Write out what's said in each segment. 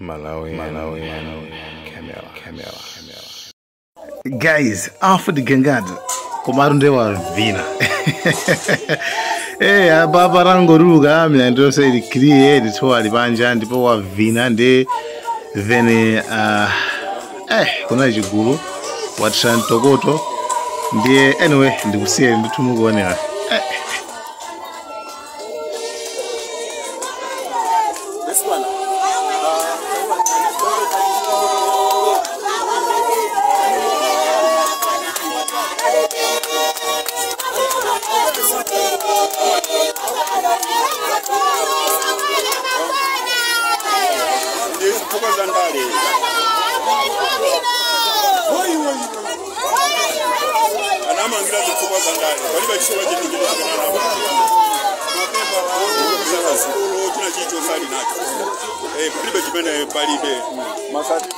Malawi, Malawi, Camera, Camera, Camera. Guys, Alfred Gangata komatu ndiye wavina. Apapa rangoruluka milandu yonse ili clear, ndithu ali panja ndipo wavina ndi then kunali chigulu wathira mtokoto ndiye anyway ndikusiye ndithu mukuonera. Anamangira zifukwa za ndani palibe chisowa china chicho sali nacho palibe chimene palibe masati.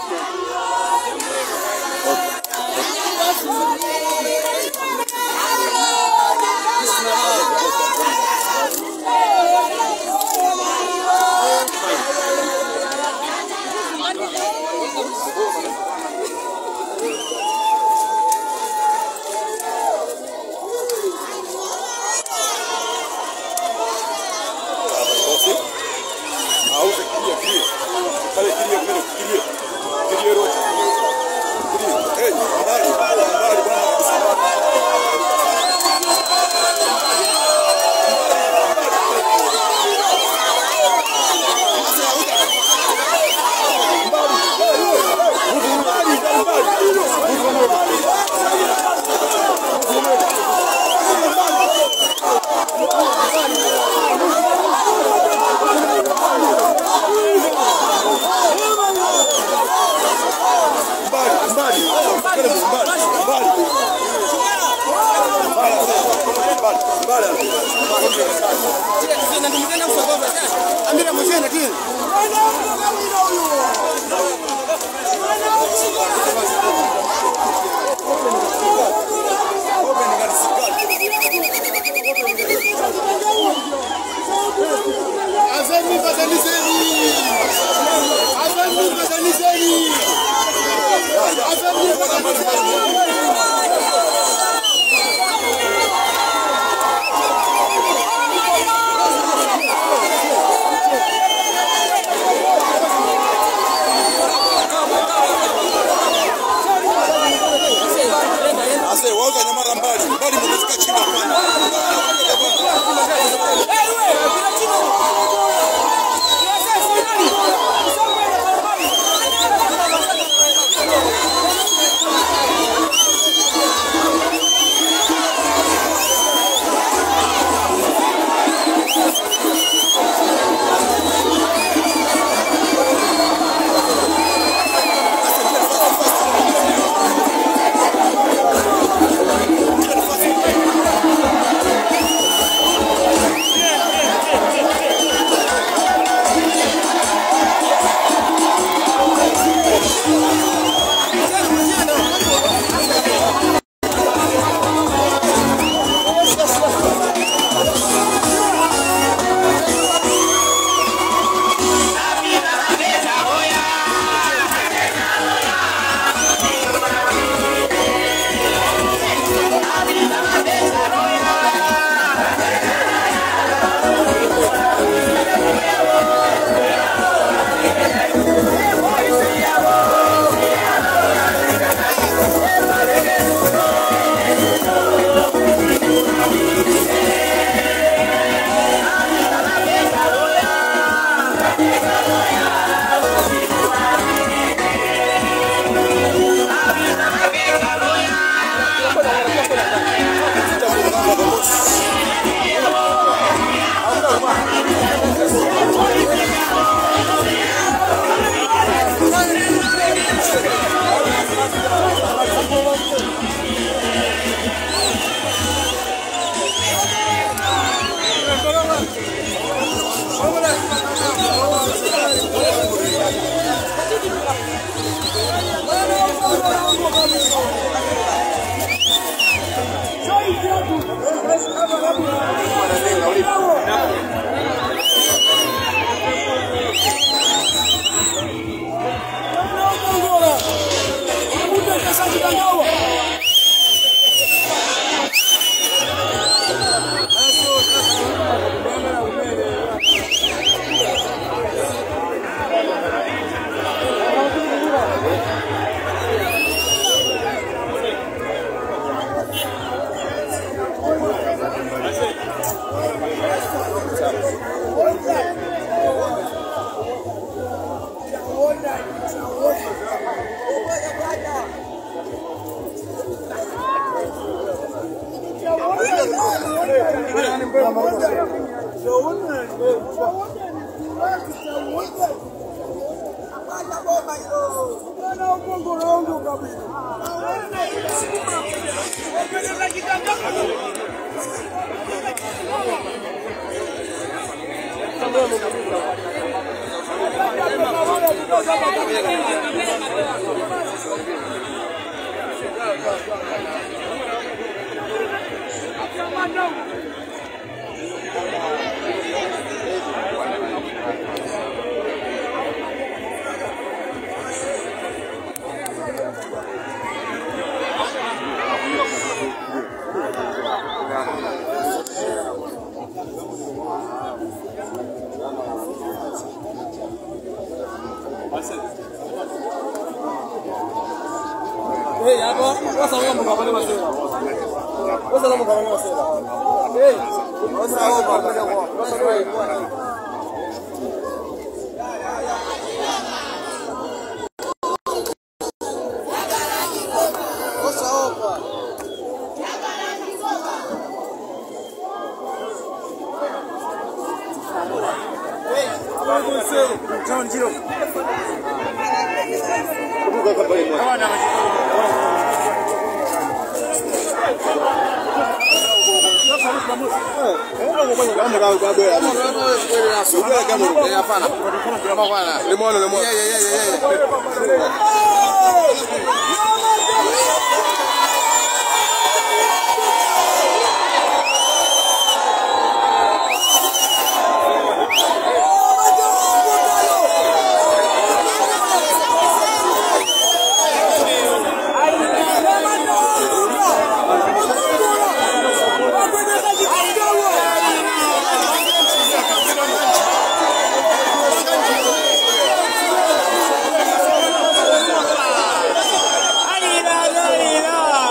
Alila, alila.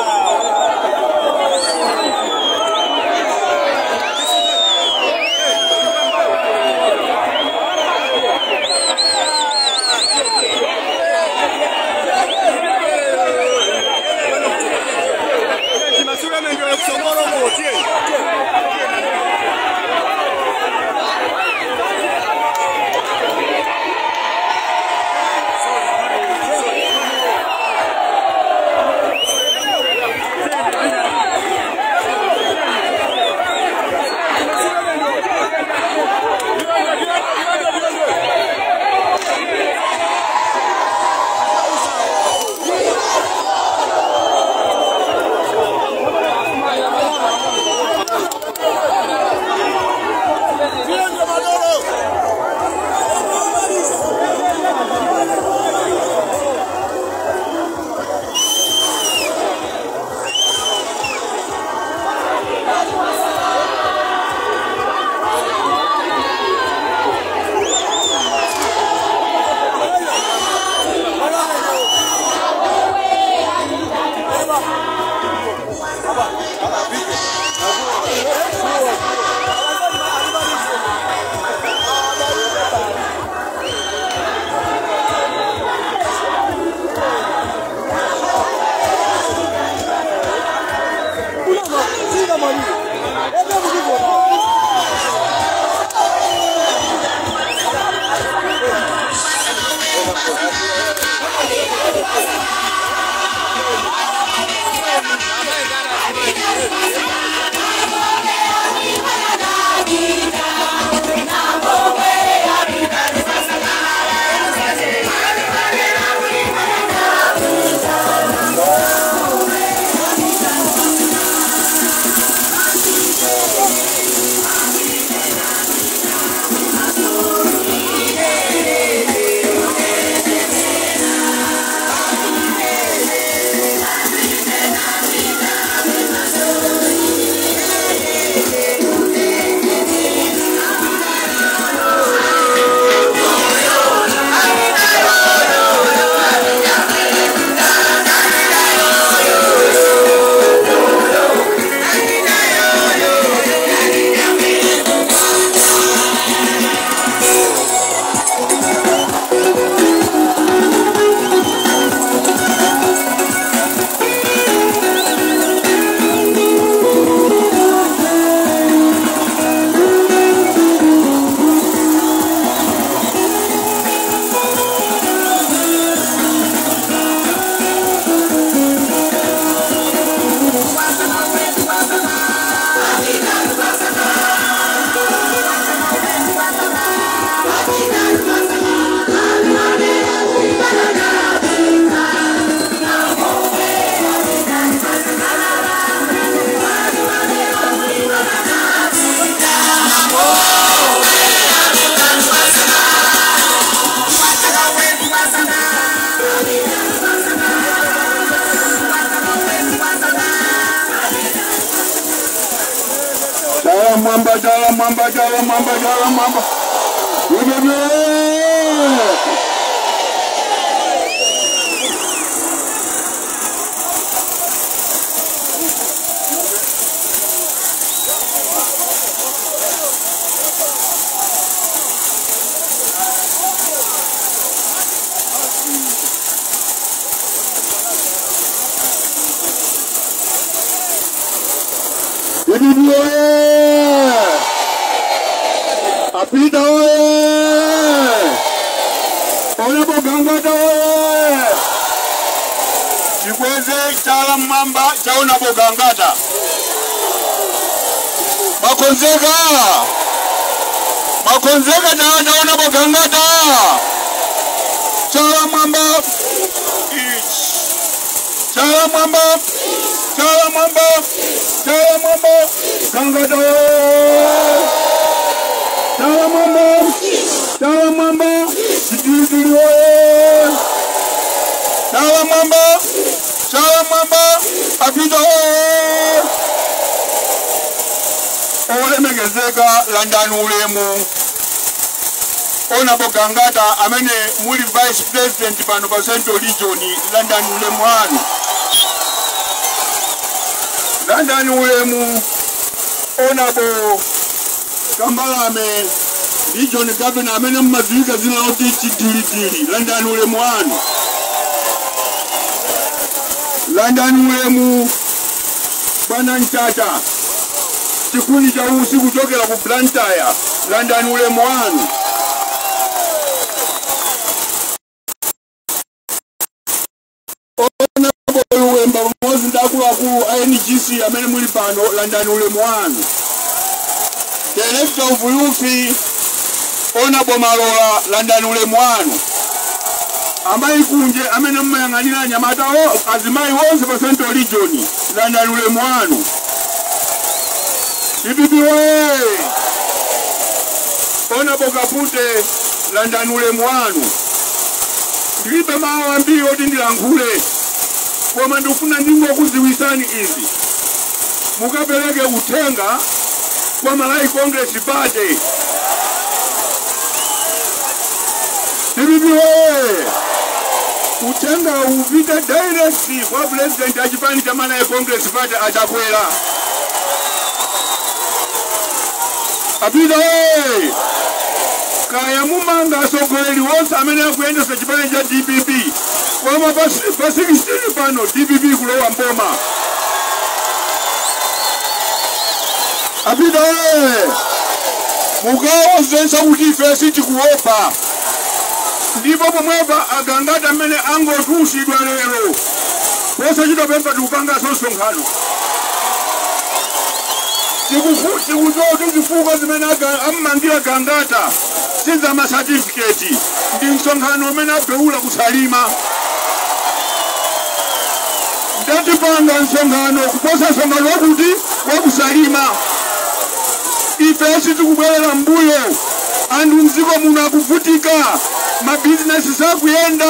mwamba, chala mwamba, chala mwamba, chala mwamba. Ubebe! Apita oye! Honorable Gangata oye! Chikweze chala mwamba cha Honorable Gangata. Makonzeka! Makonzeka cha Honorable Gangata! Chala mwamba! Chala mwamba! Chala mwamba! Chala mwamba! Gangata oye! Chala mwamba! Chala mwamba! Chidilidili oye! Chala mwamba! Chala mwamba! Apita oye! Olemekezeka landani ulemu. Honorable Gangata amene muli vice president pano pa Central Region, landani ulemu wanu. Landani ulemu Honorable Kambalame Region Governor amene mmadziwika zina loti Chidilidili, landani ulemu wanu. Landani ulemu Bwana Nchacha chikuni cha usi kuchokera ku Blantyre, landani ulemu wanu. Honorable Luwemba pamodzi ndi akuluakulu a NGC amene muli pano, landani ulemu wanu. Director of Youth Honorable Malola, landani ulemu wanu. Amayi kunje amene mmayang'anira anyamata azimayi wonse pa Central Region, landani ulemu wanu. DPP oye! Honorable Kapute, landani ulemu wanu. Ndilibe mawu ambiri oti ndilankhule, koma ndikufuna ndingokudziwitsani izi. Mukapereke uthenga kwa Malawi Congress Party. DPP oye! Uthenga upite direct kwa president wa chipani cha Malawi Congress Party Achakwera. Apita oye! Kaya mumanga atsogoleri wonse amene akuyendetsa chipani cha DPP, koma pa 16 pano DPP kulowa mboma. Apita oye! Mukawazensa kuti ife sitikuopa. Ndipo pomwepa agangata amene angotulusidwa lero posachedwa pempha tikupanganso msonkhano. Tikudziwa kuti zifukwa zimene ammangira Gangata si za masatifiketi, ndi msonkhano umene abeula kusalima. Ndatipanga msonkhano kuposa msonkhano wakuti wakusalima. Ife sitikubwerera mbuyo, anthu mdziko muno akuvutika, mabizinesi sakuyenda,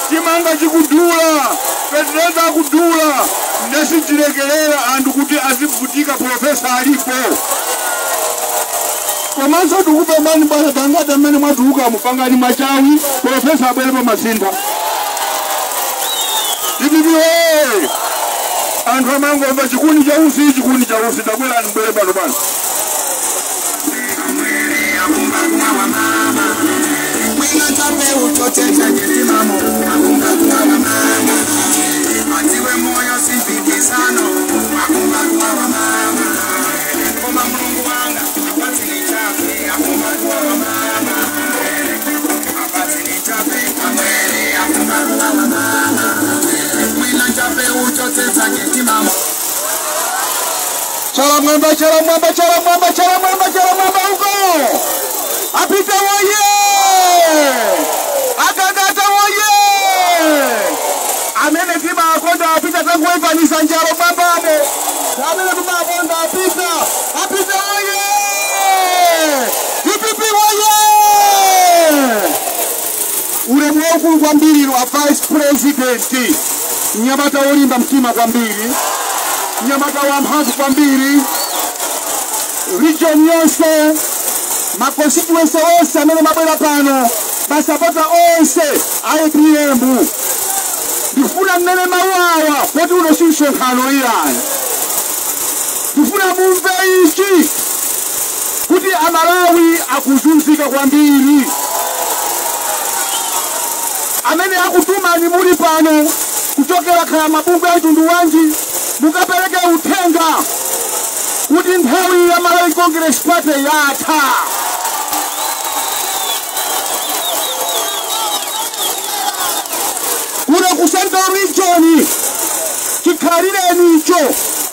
chimanga chikudula, fetereza akudula. Ndesitilekelera anthu kuti azivutika, profesa alipo. Komanso tikupemani bwana Gangata amene mwatuluka mupangani machawi, profesa abwere pa masintha. DPP oye! Anthu amangomva chikuni cha usi, chikuni cha usi, tabwerani mbwere pano pano. Chala mwamba, chala mwamba, chala mwamba, chala mwamba, chala mwamba huko. Apita oye! Agangata oye! Amene timakonda apita tangoifanisa njalo pambamo. Amene timakonda apita, apita oye! DPP oye! Ulemu waukulu kwambiri wa Vice President. Mnyamata wolimba mtima kwambiri. Mnyamata wa mphamvu kwambiri. Region yonse, ma constituency onse amene mabwera pano, masapota onse a APM, ndifuna mmene mawu awa, poti uno si msonkhano iyani. Ndifuna mumve ichi, kuti Amalawi akuzunzika kwambiri. Amene akutumani muli pano kuchokera khala mabungwe a mtundu wanji, mukapereke uthenga kuti nthawi ya Malawi Congress Party yatha. Kuno ku Central Region chikhalirenicho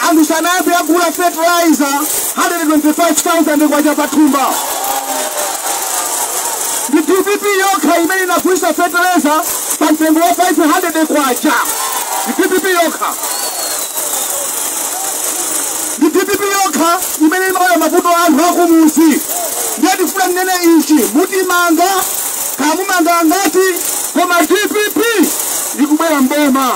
anthu sanayambe agula fertilizer 125,000 kwacha pathumba. Ndi DPP yokha imene inagulitsa fertilizer pa mtengo wa 500 kwacha. Ndi DPP yokha. Ndi DPP yokha imene imaona mavuto a anthu akumuzi. Ndiye tifuna ndinene ichi, mutimanga kamumanga ngati, koma DPP ikubwera mboma.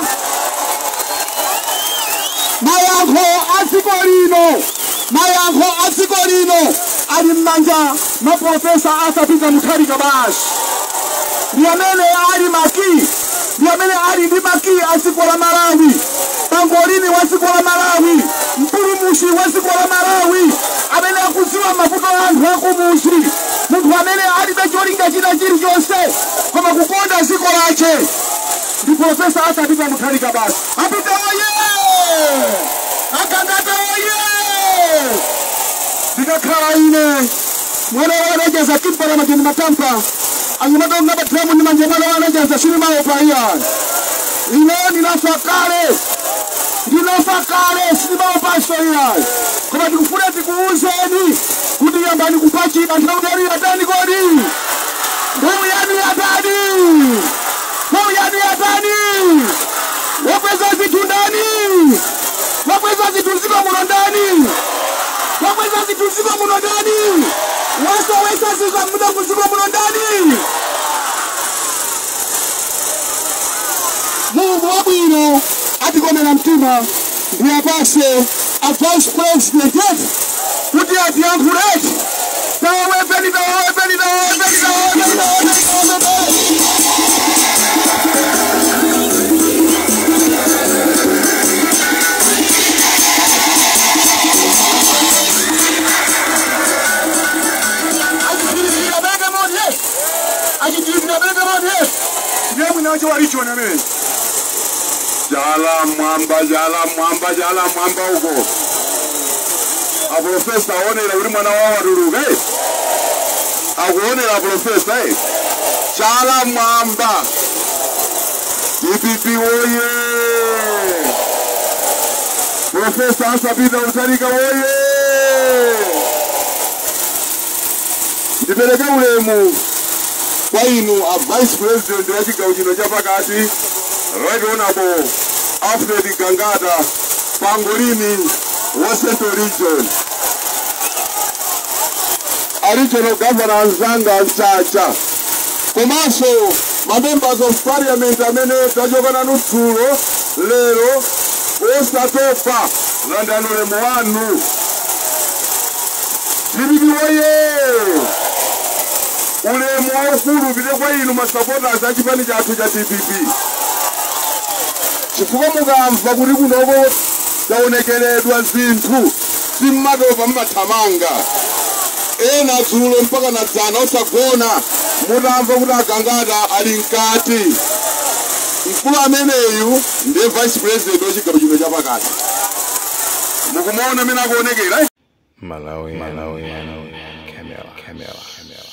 Mayankho a dziko lino, mayankho a dziko lino ali m'manja mwa Profesa Arthur Peter Mutharika basi. Ndi amene ali maki, ndi amene ali ndi maki a dziko la Malawi, pangolini wa dziko la Malawi, mpulumutsi wa dziko la Malawi, amene akudziwa mavuto a anthu akumuzi, munthu amene alibe cholinga china chilichonse koma kukonda dziko lache, ndi Profesa Arthur Peter Mutharika basi. Apita oye! Akangata oye! Ndikakhala ine mwana wa anajaza kimpara majeni matampa anyimadonga batramu ni manje mwana wa anajaza silimaopa iya. Ine ndinafa kale, ndinafa kale, silimaopa so iya. Koma tikufuna tikuuzeni kuti yambani kupachika nthawi yanu yatani kodi? Nthawi yanu yatani? Nthawi yanu yatani? Wakweza zinthu ndani? Wakweza zinthu mdziko muno ndani? Wakweza zinthu mdziko muno ndani? Wasowesa zinthu mdziko muno ndani? Mulungu wabwino atikomera mtima ndiyapase a vice president kuti atiyankhule. Tawawepeni, tawawepeni, tawawepeni, tawawepeni, tawawepeni, tawawepeni. Jala mwamba, jala mwamba, jala mwamba uko. Aprofesa aonera kuti mwana wawo watuluka. Akuonera aprofesa. Jala mwamba. DPP oye! Profesa Arthur Peter Mutharika oye! Ndipereke ulemu kwa inu a vice president wa chigawo chino chapakati, Right Honorable Alfred Gangata, pangolini wa Central Region, a regional governor anzanga Mchacha, komanso ma members of parliament amene tachoka nanu dzulo lero osatopa, landani ulemu wanu. DPP oye! Ulemu waukulu upite kwa inu masupporters a chipani chathu cha DPP, chifukwa mukamva kuti kunoko taonekeredwa zinthu simmatopa, mmathamanga. Ena dzulo mpaka nadzana osagona mutamva kuti Agangata ali mkati. Mkulu ameneyu ndiye vice president wa chigawo chino chapakati. Mukumuona amene akuonekera. Malawi, Malawi, Camera, Camera, Camera.